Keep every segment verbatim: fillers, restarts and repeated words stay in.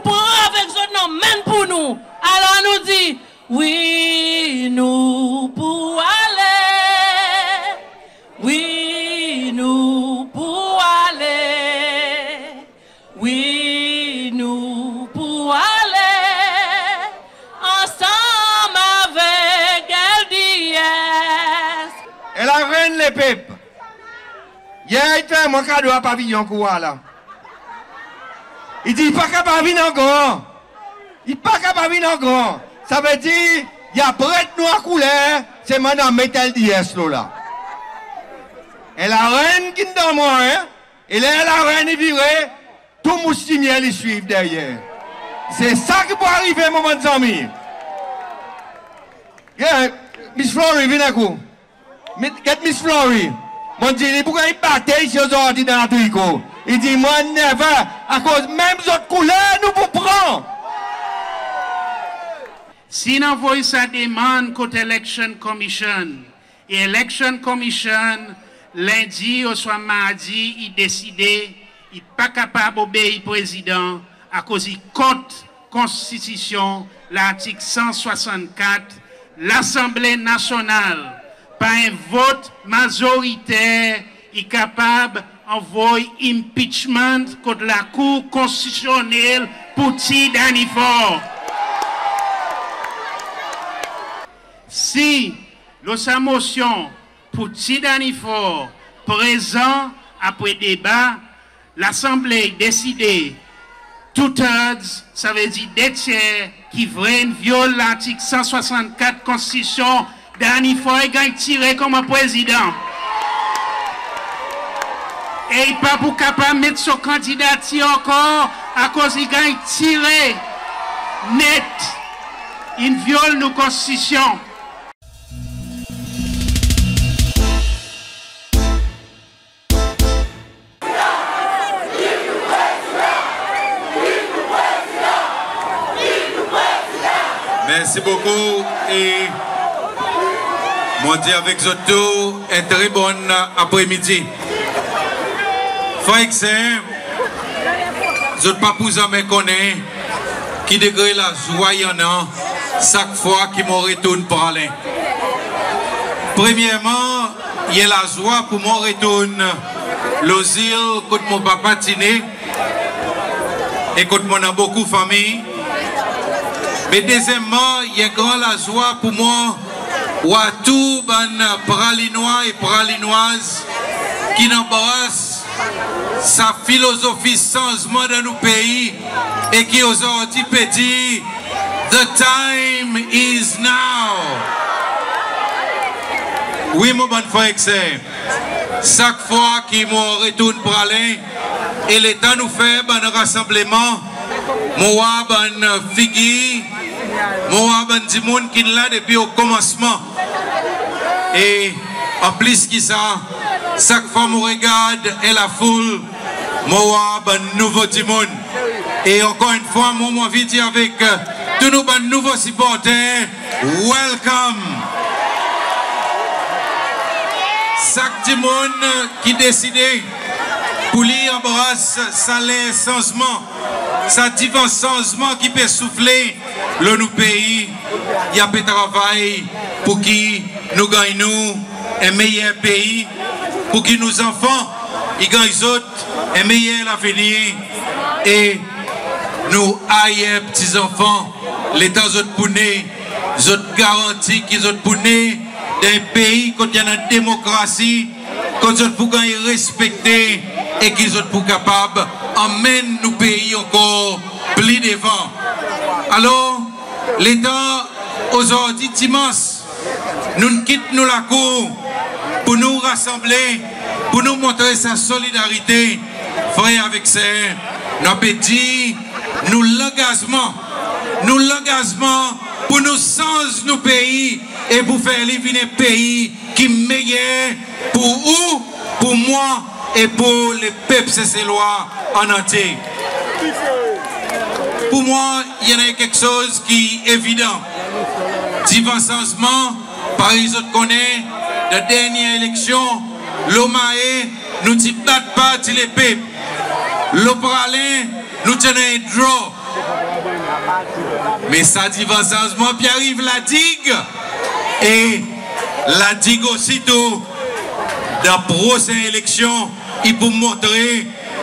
Pran avek zot, nou anmenn pour nou. Alor nou dir, wi, nou pou ale. Wi, nou pou ale. Wi, nou pou ale ansanm avek L D S. E larenn lepep, yer i fer mwan kado a paviyon ki ou war la. I dir i pa kapab vin an gran. I pa kapab vin an gran. Savedir i a pret nou an kouler, se mannyer met L D S lo la. E larenn ki'n dan mwan, en? E ler larenn i vire, tou mous limyer i swiv deryer. Se sa ki pou arive, mon bann zanmi. Get, Miss Flory, vin ek ou. Mi, get Miss Flory. Mon dir li pou ganny bate isi ozordi dan Latriko. I dir mwan never, akoz menm zot kouler nou pou pran. Si in anvoy sa demann kot Election Commission, e Election Commission, lendi oswa mardi, i deside i pa kapab obey Prezidan akoz i kont Konstitisyon, Lartik san swasannkat, Lasanble Nasyonal, par en vot mazoriter, i kapab anvoy impeachment kot Lakour Konstitisyonnel pour tir Danny Faure. Si lo sa mosyon pour tir Danny Faure prezan apre deba, Lasanble i deside two thirds, savedir de tyer, ki vre in vyol Lartik san swasannkat Konstitisyon, Danny Faure i ganny tire konman Prezidan. E i pa pou kapab met son kandidatir ankor akoz i ganny tire net. In vyol nou Konstitisyon. Mersi bokou. E mon dir avek zot tou, en tre bonn apre midi. Frer ek ser, zot pa pou zanmen konnen ki degre lazwa i annan sak fwa ki mon retourn Praslin. Premyerman, i en lazwa pour mon retourn lo zil kot mon papa ti ne e kot mon annan bokou fanmir. Me dezyenmman, i en gran lazwa pour mwan war tou bann Pralinwa e Pralinwaz ki'n anbras sa filozofi sanzman dan nou pei e ki ozordi pe dir, "The time is now." Wi, mon bann frer ek ser, sak fwa ki mon retourn Praslin e letan nou fer bann rasanbleman, mon war bann figir, mon war bann dimoun ki'n la depi o komansman. E an plis ki sa, sak fwa mon regard en lafoul, mon war bann nouvo dimoun. E ankor enn fwa, mon, mon anvi dir avek tou nou bann nouvo siporter, welcome. Sak dimoun ki deside pour li anbras sa ler sanzman, sa divan sanzman ki pe soufle lo nou pei, i a pe travay pour ki nou ganny nou en meyer pei, pour ki nou zanfan i ganny zot en meyer lavenir, e nou aryer pti zanfan, letan zot pou ne, zot garanti ki zot pou ne dan en pei kot i annan demokrasi, kot zot pou ganny respekte e ki zot pou kapab anmenn nou pei ankor pli devan. Alor, letan ozordi Dimans, nou'n kit nou lakour pour nou rasanble, pour nou montre sa solidarite, frer avek ser, nou pe dir nou langazman, nou langazman pour nou sanz nou pei e pour fer li vin en pei ki meyer pour ou, pour mwan e pour lepep Seselwa an antye. Pour mwan, i annan keksoz ki evidan. Divan sanzman, parey zot konnen, dan dernyen eleksyon, lo Mahé, nou ti bat Parti Lepep. Lo Praslin, nou ti annan en draw. Me Sa Divan Sanzman pe ariv La Digue. E La Digue osi tou, dan prosen eleksyon, i pou montre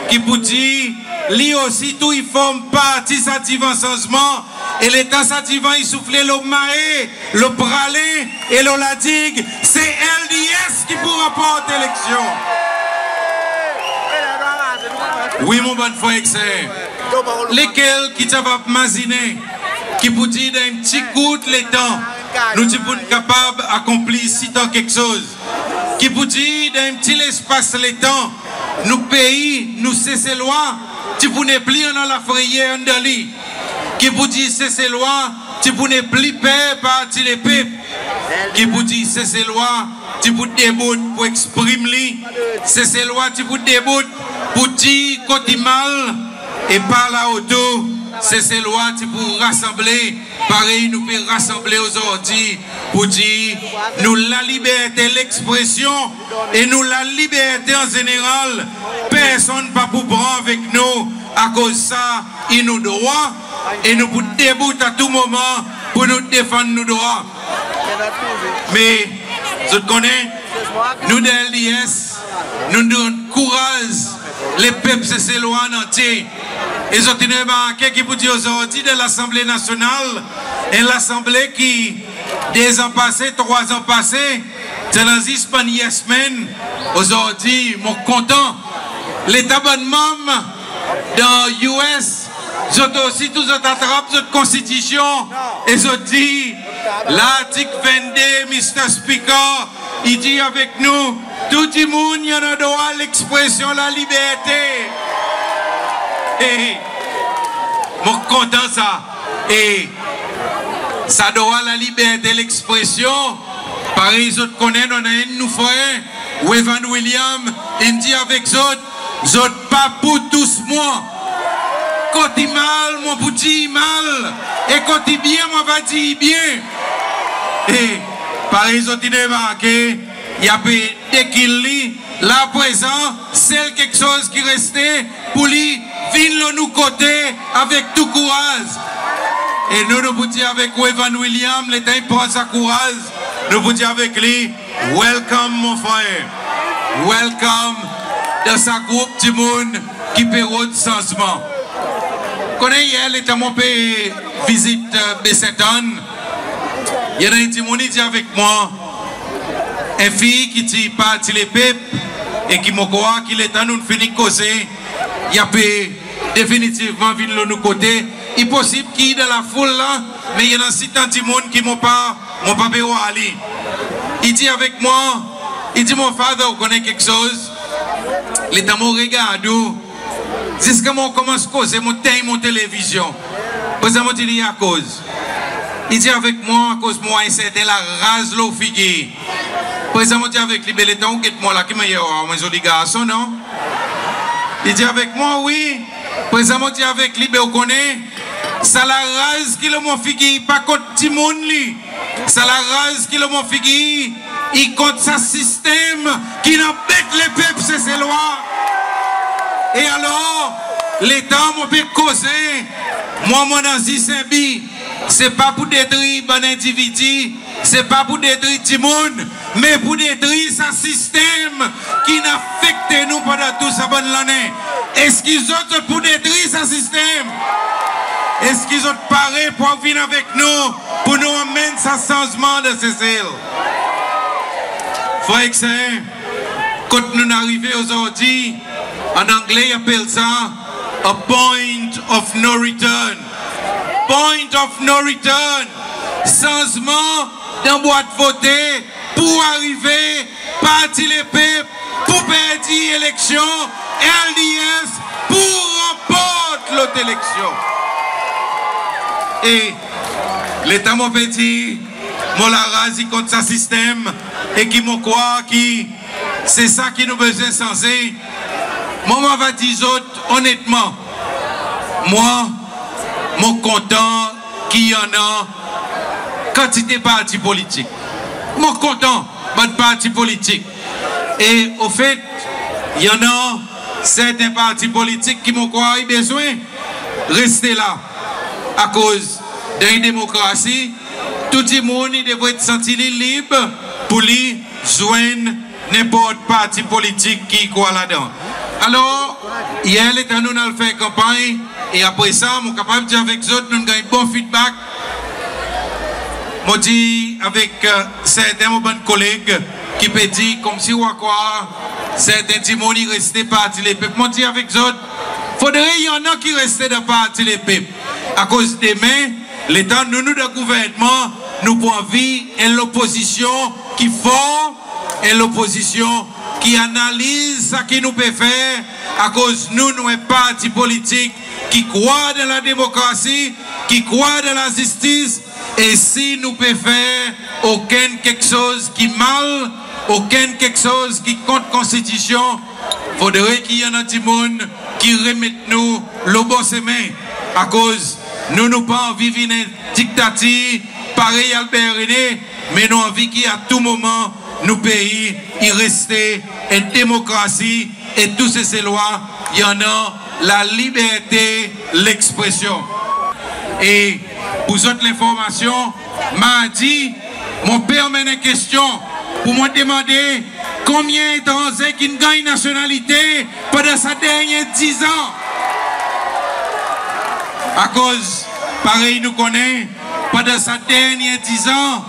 ki poudir li osi tou i form parti Sa Divan Sanzman. E letan Sa Divan i soufle lo Mahé, lo Praslin e lo La Digue, se L D S ki pou ranport eleksyon. Wi, mon bann frer ek ser, lekel ki ti ava mazinen ki poudir dan en pti kourt letan nou ti pou kapab akonpli sitan keksoz? Ki poudir dan en pti lespas letan nou pei, nou Seselwa, ti pou nepli annan lafreyer anndan li? Ki poudir Seselwa ti pou nepli per Parti Lepep? Ki poudir Seselwa ti pou debout pou eksprim li? Seselwa ti pou debout pou dir kot i mal? E par lao tou, Seselwa ti pou rasanble parey nou pe rasanble ozordi pou dir nou laliberte lekspresyon e nou laliberte an zeneral, personn pa pou pran avek nou, akoz sa i nou drwa e nou pou debout a tou moman pou nou defann nou drwa. Me zot konnen, nou dan L D S, nou donn kouraz lepep Seselwa an antye. E zot in remarke ki poudir ozordi dan Lasanble Nasyonal, en Lasanble ki dezan pase, trwazan pase, ti annan zis bann yes men, ozordi mon kontan. Letan bann manm dan U S, zot osi tou zot atrap zot konstitisyon e zot dir, Lartik vennde, Mister Speaker, i dir avek nou, tou dimoun i annan drwa lekspresyon, laliberte. E mon kontan sa. E sa drwa laliberte lekspresyon, parey zot konnen, nou annan enn nou frer, Waven William, in dir avek zot, zot pa pou tous mwan. Kot i mal, mon pou dir i mal. E kot i byen, mon ava dir i byen. E parey zot in remarke, i ape dekil li. La prezan, sel keksoz ki reste, pou li vin lo nou kote avek tou kouraz. E nou, nou pou dir avek Waven William, letan i pran sa kouraz, nou pou dir avek li, welcome, mon frer. Welcome dan sa group dimoun ki pe rod sanzman. Konnen yer, letan mon pe vizit, e, Baie Ste Anne, i annan en dimoun i dir avek mwan, en fiy ki ti Parti Lepep, e ki mon krwar ki letan nou'n fini koze, i ape definitivman vin lo nou kote. I posib ki dan lafoul la, me i annan sitan dimoun ki mon pa, mon pa pe war li. I dir avek mwan, i dir, mon father, ou konnen keksoz? Letan mon regard ou, ziska mon konmans koze, mon tenny mon televizyon. Prezan mon dir li, akoz? I dir avek mwan, akoz mon war en serten laraz lo ou figir. Prezan mon dir avek li, be letan ou get mwan la, ki mannyer ou war mwan, zoli garson, non? I dir avek mwan, wi. Prezan mon dir avek li, be ou konnen, sa laraz ki lo mon figir pa kont dimoun li. Sa laraz ki lo mon figir i kont sa sistenm ki'n anbet lepep Seselwa. E alor, letan mon pe koze, mwan, mon annan zis en bi, se pa pou detri bann endividi, se pa pou detri dimoun, me pou detri sa sistenm ki'n afekte nou pandan tou sa bann lannen. Eski zot, zot pou detri sa sistenm? Eski zot pare pou vin avek nou, pou nou anmenn sa sanzman dan Sesel? Frer ek ser, kot nou'n arive ozordi, an Angle i apel sa a point of no return. Point of no return. Sanzman dan bwat vote pou arive, Parti Lepep pou perdi eleksyon, L D S pou ranport lot eleksyon. E letan mon pe dir mon laraz i kont sa sistenm e ki mon krwar ki se sa ki nou bezwen sanze, mwan, mon ava dir zot onetman, mwan, mon kontan ki i annan kantite parti politik. Mon kontan bann parti politik. E ofet, i annan serten parti politik ki mon krwar i bezwen reste la, akoz Dan en demokrasi, tou dimoun i devret santi li lib pour li zwenn nenport parti politik ki i krwar ladan. Alor, yer letan nou'n al fer kanpanny, e apre sa, mon kapab dir avek zot, nou'n ganny bon feedback. Mon dir avek, e, serten mon bann koleg ki pe dir konmsi ou a krwar serten dimoun i reste Parti Lepep. Mon dir avek zot, fodre i annan ki reste dan Parti Lepep. Akoz demen, letan nou, nou dan gouvernman, nou pou anvi en lopozisyon ki for, en lopozisyon ki analiz sa ki nou pe fer, akoz nou, nou en parti politik ki krwar dan la demokrasi, ki krwar dan lazistis, e si nou pe fer okenn keksoz ki mal, okenn keksoz ki kont konstitisyon, fodre ki i annan dimoun ki remet nou lo bon semen, akoz nou, nou pa anvi vin en diktatir parey Albert René, me nou anvi ki a tou moman nou pei i reste en demokrasi e tou Seselwa i annan laliberte lekspresyon. E pour zot lenformasyon, Mardi, mon pe anmenn en kestyon pour mon demande konbyen etranze ki'n ganny nasyonalite pandan sa dernyen diz an. Akoz, parey nou konnen, pandan sa dernyen diz an,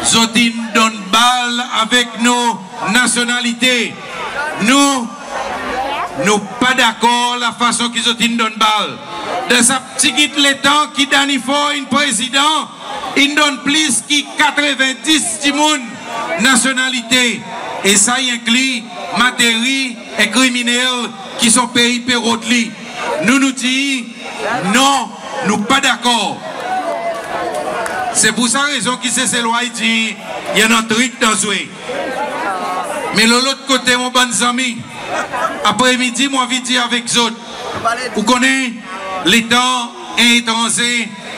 zot in donn bal avek nou nasyonalite. Nou, nou pa dakor lafason ki zot in donn bal. Dan sa pti git letan ki Danny Faure in prezidan, in donn plis ki katreven dis dimoun nasyonalite. E sa i enkli materi en kriminel ki son pei pe rod li. Nou, nou dir non, nou pa dakor. Se pour sa rezon ki Seselwa i dir i annan trik dan zwe. Me lo lot kote, mon bann zanmi, apre midi mon anvi dir avek zot, ou konnen, letan en etranze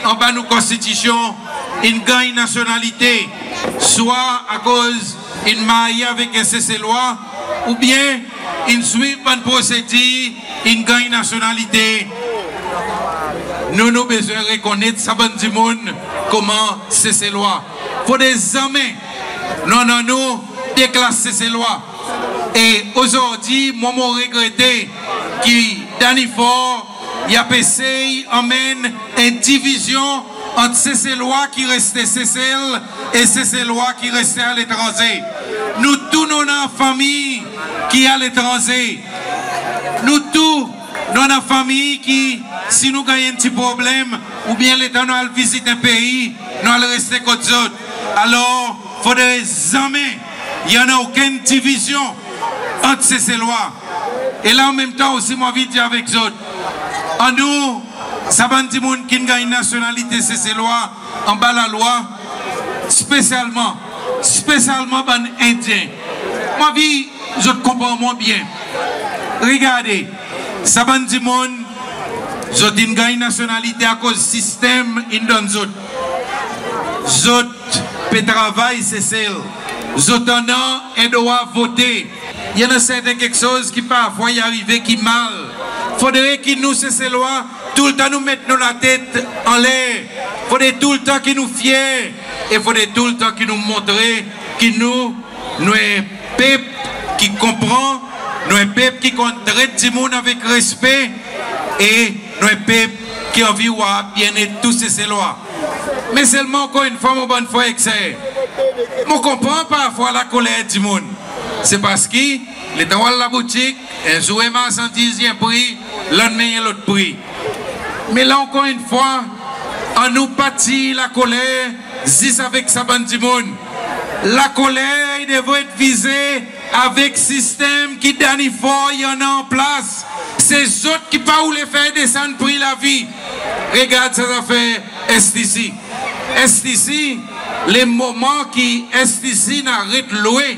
anba nou konstitisyon in ganny nasyonalite, swa akoz in marye avek en Seselwa, oubyen in swiv bann prosedir, in ganny nasyonalite, nou, nou bezwen rekonnet sa bann dimoun konman Seselwa. Fodre zanmen nou annan nou de klas Seselwa. E ozordi, mwan, mon regrete ki Danny Faure i ap esey anmenn en divizyon ant Seselwa ki reste Sesel e Seselwa ki reste aletranze. Nou tou nou annan fanmir ki aletranze. Nou tou nou annan fanmir ki, si nou ganny en pti problenm, oubyen letan nou al vizit en pei, nou al reste kot zot. Alor, fodre zanmen i annan okenn divizyon ant Seselwa. E la, an menm tan osi, mon anvi dir avek zot, annou, sa bann dimoun ki'n ganny nasyonalite Seselwa anba lalwa, spesyalman, spesyalman bann Endyen, mon anvi zot konpran mwan byen. Regarde, sa bann dimoun, zot in ganny nasyonalite akoz sistenm in donn zot. Zot pe travay Sesel. Zot annan en drwa vote. I annan serten keksoz ki parfwa i arive ki mal. Fodre ki nou Seselwa, toultan nou met nou latet anler. Fodre toultan ki nou fyer. E fodre toultan ki nou montre ki nou, nou en pep ki konpran, nou en pep ki konn tret dimoun avek respe, e nou en pep ki anvi war byennet tou Seselwa. Me selman, ankor enn fwa, mon bann frer ek ser, mon konpran parfwa lakoler dimoun. Se paski letan ou al laboutik, en zour en marsandiz i en pri, lannmen i en lot pri. Me la, ankor enn fwa, annou pa tir lakoler zis avek sa bann dimoun. Lakoler i devret vize avek sistenm ki Danny Faure i annan an plas. Se zot ki pa oule fer desann pri lavi. Regard sa zafer STC. STC, le moman ki STC in aret lwe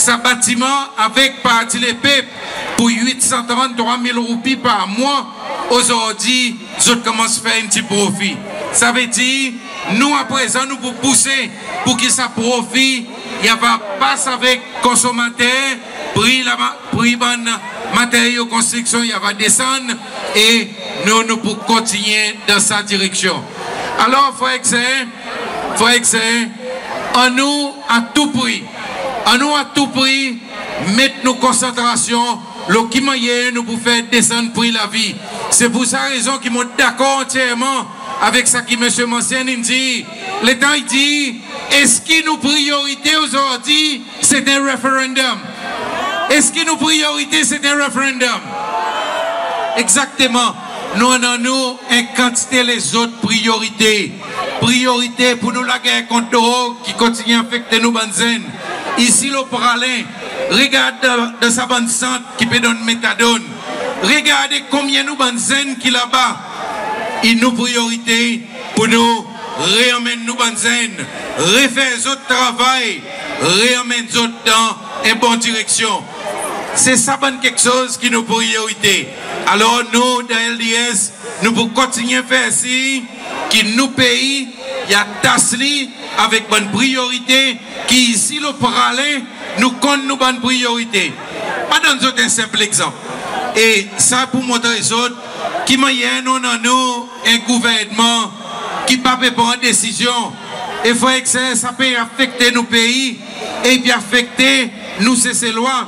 sa batiman avek Parti Lepep pour wit san tranntrwa mil roupi par mwan, ozordi zot konmans fer en pti profi. Savedir, nou aprezan nou pou pouse pour ki sa profi i ava pas avek konsonmater, pri lama-, pri bann materyo konstriksyon i ava desann, e nou, nou pou kontinyen dan sa direksyon. Alor, frer ek ser, frer ek ser, annou a tou pri, annou a tou pri met nou konsantrasyon lo ki mannyer nou pou fer desann pri lavi. Se pour sa rezon ki mon dakor antyerman avek sa ki Msye Mancienne in dir, letan i dir, eski nou priyorite ozordi se en referandom? Eski nou priyorite se en referandom? Egzakteman. Nou annan nou en kantite lezot priyorite. Priyorite pour nou lager kont drog ki kontinyen afekte nou bann zenn. Isi lo Praslin, regard dan, dan sa bann sant ki pe donn metadon. Regarde konbyen nou bann zenn ki laba. E nou priyorite pour nou reanmenn nou bann zenn, refer zot travay, reanmenn zot dan en bon direksyon. Se sa bann keksoz ki nou priyorite. Alor nou, dan L D S, nou pou kontinyen fer sir ki nou pei i atas li avek bann priyorite ki isi lo Praslin nou konn nou bann priyorite. Mon a donn zot en senp legzanp. E sa pou montre zot ki mannyer nou annan nou en gouvernman ki pa pe pran desizyon. E frer ek ser, sa pe afekte nou pei e i pe afekte nou Seselwa.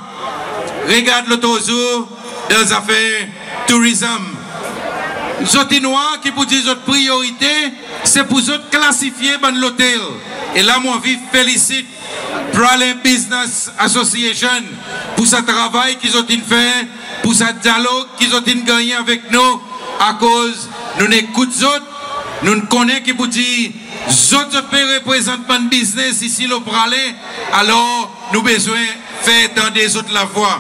Regard lot zour dan zafer tourism. Zot in war ki pour dir zot priyorite se pour zot klasifye bann lotel. E la mon anvi felisit Praslin Business Association pour sa travay ki zot in fer, pour sa dyalog ki zot in gannyen avek nou, akoz nou'n ekout zot, nou'n konnen ki pour dir zot, zot pe reprezant bann biznes isi lo Praslin, alor nou bezwen fer tande zot lavwa.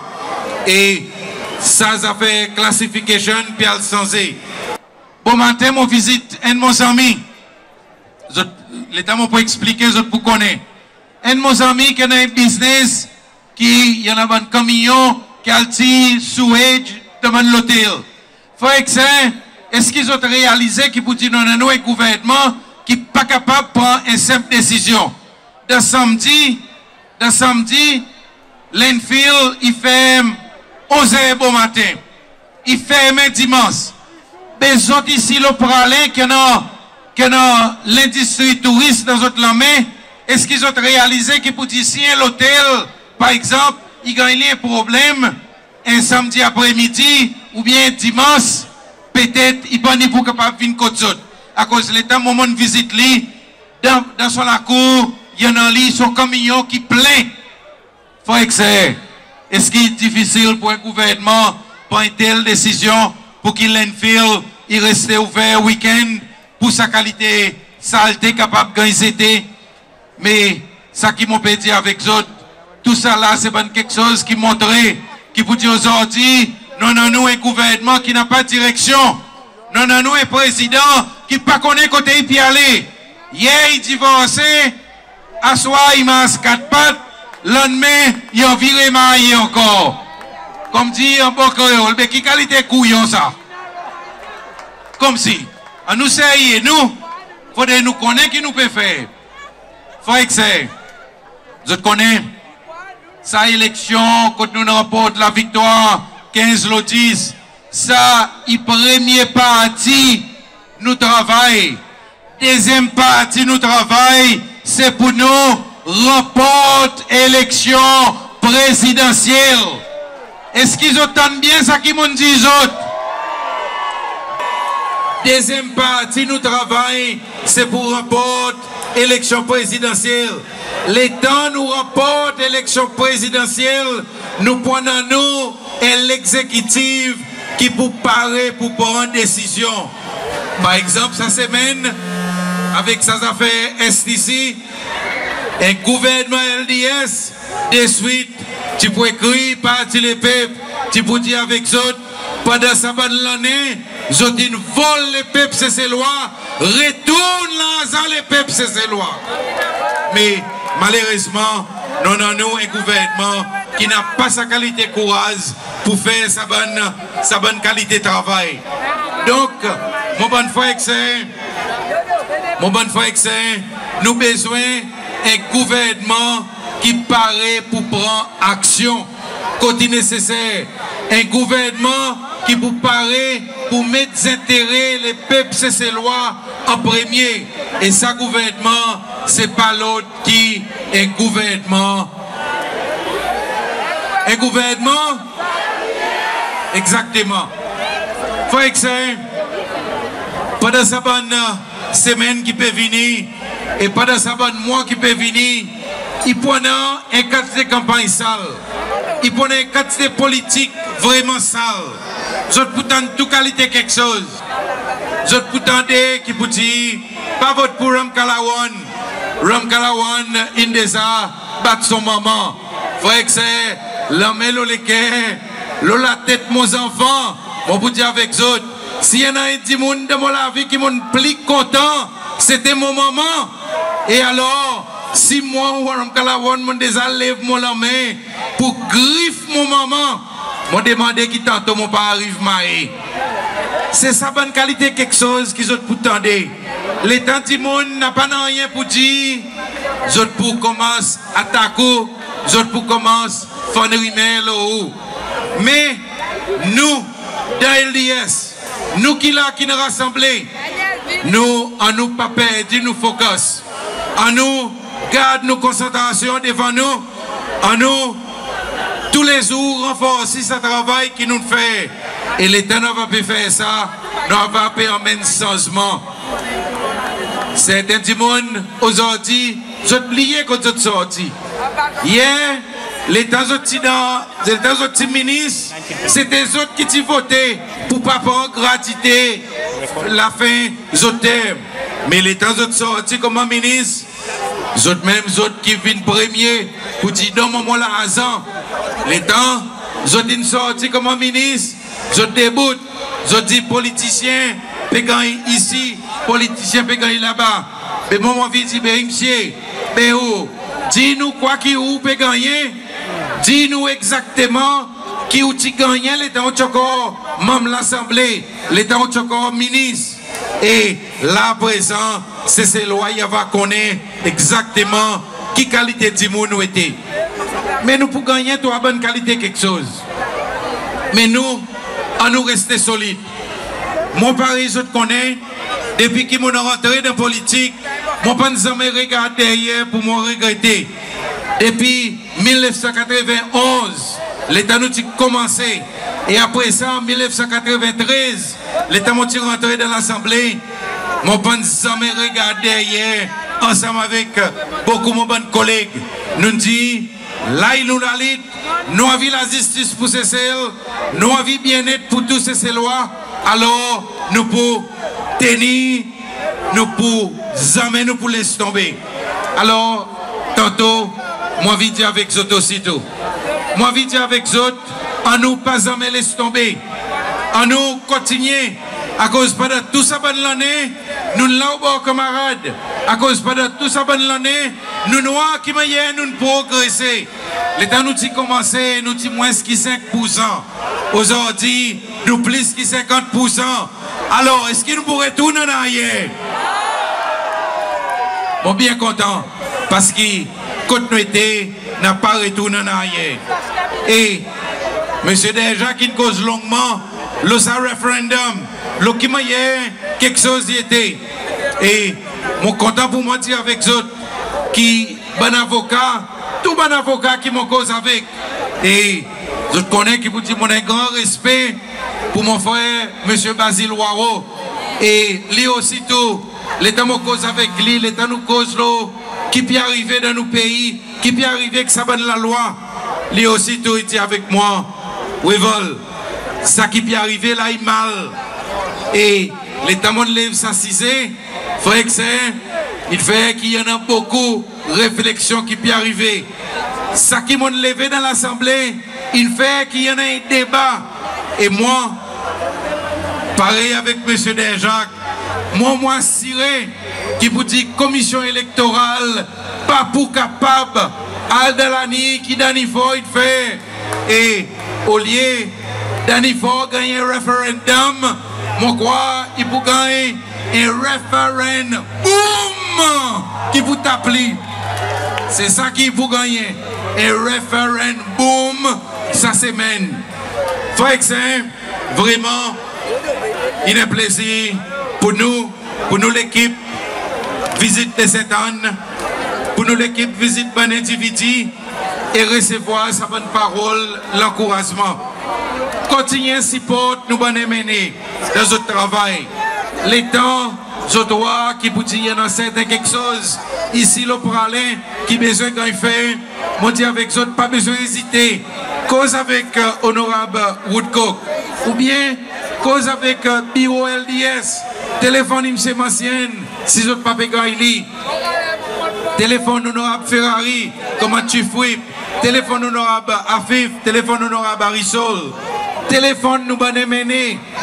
E sa zafer klasifikasyon pe al sanze. Bomaten mon vizit enn mon zanmi. Zot, letan mon pou eksplike, zot pou konnen. Enn mon zanmi ki annan en biznes ki i annan bann kamiyon ki al tir sewage dan bann lotel. Frer ek ser, eski zot realize ki pour dir nou annan nou en gouvernman ki pa kapab pran en senp desizyon? Dan Sanmdi, dan Sanmdi, landfill i ferm onz er bomaten. I fermen Dimans. Be zot isi lo Praslin ki annan, ki annan lendistri touris dan zot lanmen, eski zot realize ki pour dir si en lotel, par egzanp, i ganny li en problenm en Sanmdi apremidi oubyen Dimans, petet i pa ni pou kapab vin kot zot? Akoz letan mon, mon'n vizit li, dan, dan son lakour, i annan li son kamiyon ki plen. Frer ek ser, eski i difisil pour en gouvernman pran en tel desizyon pour ki landfill i reste ouver weekend pour sa kalite salte kapab ganny zete? Me sa ki mon pe dir avek zot, tousala se bann keksoz ki montre ki pour dir ozordi nou annan nou en gouvernman ki napa direksyon. Nou annan nou en prezidan ki pa konnen kote i pe ale. Yer i divorse, aswar i mars kat pat, lannmen i anvi remarye ankor. Konmdir an bon Kreol, be ki kalite kouyon sa? Konmsi, annou serye nou, fodre nou konnen ki nou pe fer. Frer ek ser, zot konnen, sa eleksyon kot nou'n ranport laviktwar kenz lo dis, sa i premye parti nou travay. Dezyenm parti nou travay, se pour nou ranport eleksyon prezidansyel. Eski zot tann byen sa ki mon'n dir zot? Dezyenm parti nou travay, se pour ranport eleksyon prezidansyel. Letan nou ranport eleksyon prezidansyel, nou pou annan nou en legzekitiv ki pou pare pour pran desizyon. Par egzanp, sa semenn, avek sa zafer S T C, en gouvernman L D S, deswit, ti pou ekrir Parti Lepep, ti pou dir avek zot, pandan sa bann lannen, zot in vol lepep Seselwa, retourn larzan lepep Seselwa. Me malerezman, nou annan nou en gouvernman ki napa sa kalite kouraz pour fer sa bann, sa bann kalite travay. Donk, mon bann frer ek ser, mon bann frer ek ser, nou bezwen en gouvernman ki pare pour pran aksyon kot i neseser. En gouvernman ki pou pare pour met zentere lepep Seselwa an premye. E sa gouvernman, se pa lot ki en gouvernman. En gouvernman? Egzakteman. Frer ek ser, pandan sa bann semenn ki pe vini, e pandan sa bann mwan ki pe vini, i pou annan en kantite kanpanny sal. I pou annan en kantite politik vreman sal. Zot pou tann tou kalite keksoz. Zot pou tande ki pou dir, pa vot pour Ramkalawan. Ramkalawan in deza bat son manman. Frer ek ser, lanmen lo leker, lo latet mon zanfan, mon pou dir avek zot, si i annan en dimoun dan mon lavi ki mon'n pli kontan, sete mon manman. E alor, si mwan ou Ramkalawan, mon'n deza lev mon lanmen pour grif mon manman, mon demande ki tanto mon pa ariv maye. Se sa bann kalite keksoz ki zot pou tande. Letan dimoun napa nanryen pour dir, zot pou konmans atak ou, zot pou konmans fann rimer lo ou. Me nou, dan L D S, nou ki la, ki'n rasanble, nou, annou pa perdi nou fokas. Annou gard nou konsantrasyon devan nou. Annou toulezour ranforsi sa travay ki nou'n fer. E letan nou ava pe fer sa, nou ava pe anmenn sanzman. Serten dimoun ozordi, zot bliye kot zot sorti. Yer, letan zot ti dan, letan zot ti minis, sete zot ki ti vote pour pa pran gratwite lafen zot term. Me letan zot sorti konman minis, zot menm zot ki vin premye pour dir, donn mwan mon larzan. Letan zot in sorti konman minis, zot debout, zot dir politisyen pe ganny isi, politisyen pe ganny laba. Be mwan mon anvi dir, be msye, be ou, dir nou kwa ki ou pe gannyen, dir nou egzakteman ki ou ti gannyen letan ou ti ankor manm Lasanble, letan ou ti ankor minis. E la aprezan, Seselwa i ava konnen egzakteman ki kalite dimoun ou ete. Me nou pou gannyen tou sa bann kalite keksoz. Me nou, annou reste solid. Mwan, parey zot konnen, depi ki mon'n rantre dan politik, mon pa'n zanmen regard deryer pour mon regrete. Depi mil nef san katreven onz, letan nou ti konmanse, e apre sa, mil nef san katreven trez, letan mon ti rantre dan Lasanble, mon pa'n zanmen regard deryer, ansanm avek bokou mon bann koleg. Nou'n dir, la i nou lalit, nou anvi lazistis pour Sesel, nou anvi byennet pour tou Seselwa, alor nou pou tenir, nou pou, zanmen nou pou les tonbe. Alor, tanto, mon anvi dir avek zot osi tou. Mon anvi dir avek zot, annou pa zanmen les tonbe. Annou kontinyen, akoz pandan tou sa bann lannen, nou'n la obor kanmarad. Akoz pandan tou sa bann lannen, nou'n war ki mannyer nou'n progrese. Letan nou ti konmanse, nou ti mwens ki senk poursan. Ozordi, nou plis ki senkant poursan. Alor, eski nou pou retourn an aryer? Mon byen kontan, paski kot nou ete, napa retourn an aryer. E Msye Derjacques in koz longman lo sa referendum, lo ki mannyer keksoz i ete. E mon kontan pour mwan dir avek zot ki bann avoka, tou bann avoka ki mon koz avek, e zot konnen ki pour dir mon annan gran respe pour mon frer Msye Basil Hoareau. E li osi tou, letan mon koz avek li, letan nou koz lo ki pe arive dan nou pei, ki pe arive ek sa bann lalwa, li osi tou i dir avek mwan, Wavel, sa ki pe arive la i mal. E letan mon'n lev sa size, frer ek ser, in fer ki i annan bokou refleksyon ki pe arive. Sa ki mon'n leve dan Lasanble, in fer ki i annan en deba. E mwan, parey avek Msye Derjacques, mwan mon asire ki pour dir Komisyon Elektoral pa pou kapab al dan laliny ki Danny Faure in fer. E olye Danny Faure ganny en referendum, mon krwar i pou ganny en referendum ki pou tap li. Se sa ki i pou gannyen, en referendum sa semenn. Frer ek ser, vreman, I en plezir pour nou, pour nou lekip vizit Baie Ste Anne, pour nou lekip vizit bann endividi e resevwar sa bann parol lankourazman. Kontinyen siport nou bann MNA dan zot travay. Letan zot war ki poudir i annan serten keksoz isi lo Praslin ki bezwen ganny fer, mon dir avek zot, pa bezwen ezite. Koz avek, e, Onorab Woodcock, oubyen koz avek, e, biro LDS. Telefonn Msye Mancienne si zot pa pe ganny li. Telefonn Onorab Ferrari konman Chief Whip. Telefonn Onorab Afif. Telefonn Onorab Arissol. Telefonn nou bann MNA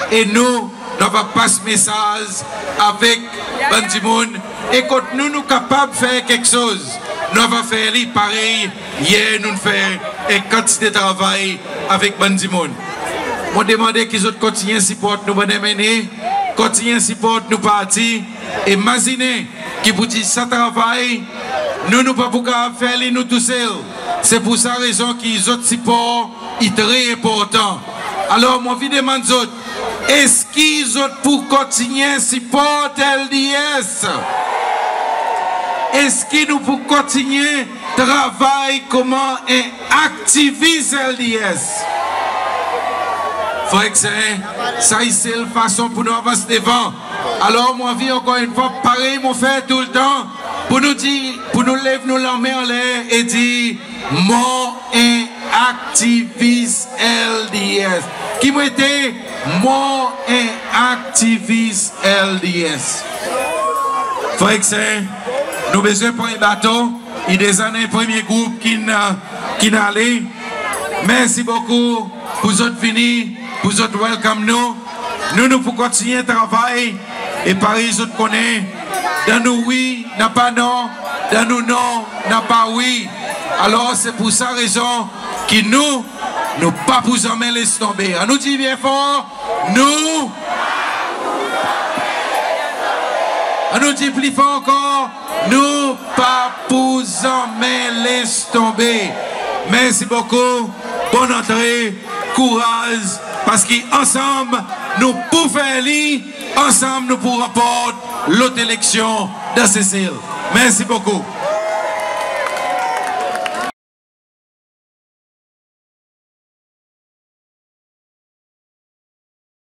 e nou, nou ava pas mesaz avek bann dimoun. E kot nou, nou kapab fer keksoz, nou ava fer li parey yer nou'n fer en kantite travay avek bann dimoun. Mon demande ki zot kontinyen siport nou bann MNA, kontinyen siport nou parti. E mazinen ki poudir sa travay, nou, nou pa pou kapab fer li nou tousel. Se pour sa rezon ki zot sipor i tre enportan. Alor, mon anvi demann zot, eski zot pou kontinyen siport LDS? Eski nou pou kontinyen travay konman en aktivis LDS? Frer ek ser, sa i sel fason pour nou avans devan. Alor, mon anvi ankor enn fwa, parey mon fer toultan, pour nou dir, pour nou lev nou lanmen anler e dir, mon en aktivis LDS. Ki mon ete? Mon en aktivis LDS. Frer ek ser, nou bezwen pran bato. I deza annan premye group ki'n, ki'n ale. Mersi bokou pour zot vini, pour zot welcome nou. Nou, nou pou kontinyen travay. E parey zot konnen, dan nou wi napa non, dan nou non napa wi. Alor, se pour sa rezon ki nou, nou pa pou zanmen les tonbe. Annou dir byen for, nou. Annou dir pli for ankor, nou pa pou zanmen les tonbe. Mersi bokou, bonn antre, kouraz, parski ansanm nou pou fer li, ansanm nou pou ranport lot eleksyon dan Sesel. Mersi bokou.